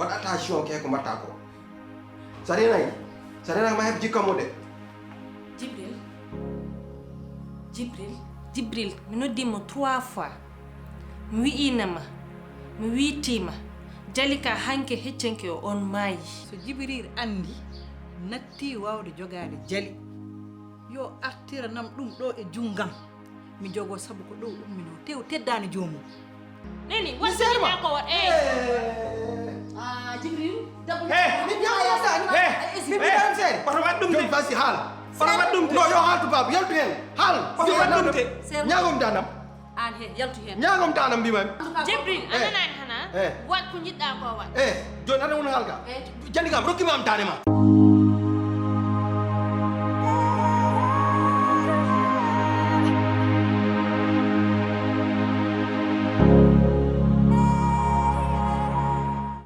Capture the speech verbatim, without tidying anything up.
Attention ke ko mbatta ko. Sa renay, sa renay ma heɓ jikka mo de. Jibril. Jibril. Jibril, mi noddi mo trois fois. Mi wi'ina ma, mi wiitima. Jali ka hanke heccenke o on maayi. So Jibril andi natti wawde jogaade Jali, yo artiranam ɗum ɗo e junngam. Mi jogo sabu ko ɗo ummino. Tew teddani joomum. Neni, waɗɗa ko waɗ. Eh. Ah, Jibril, dabu. Eh. Min biya ya sa. Eh. Min biya sa. Koto waɗ ɗum de. Jom basi haal. Koto waɗ ɗum de. No, yo haaltu baaba, yaltu heen. Haal. Koto waɗ ɗum de. Ñaagom danam. Aan he, yaltu heen. Ñaagom danam mbimami. Jibril, a nanaani hana? Eh. Waɗ ko njiɗɗa ko waɗ. Eh, jooni hade won haalka. Eh. Jali kam, rokki ma am daane ma.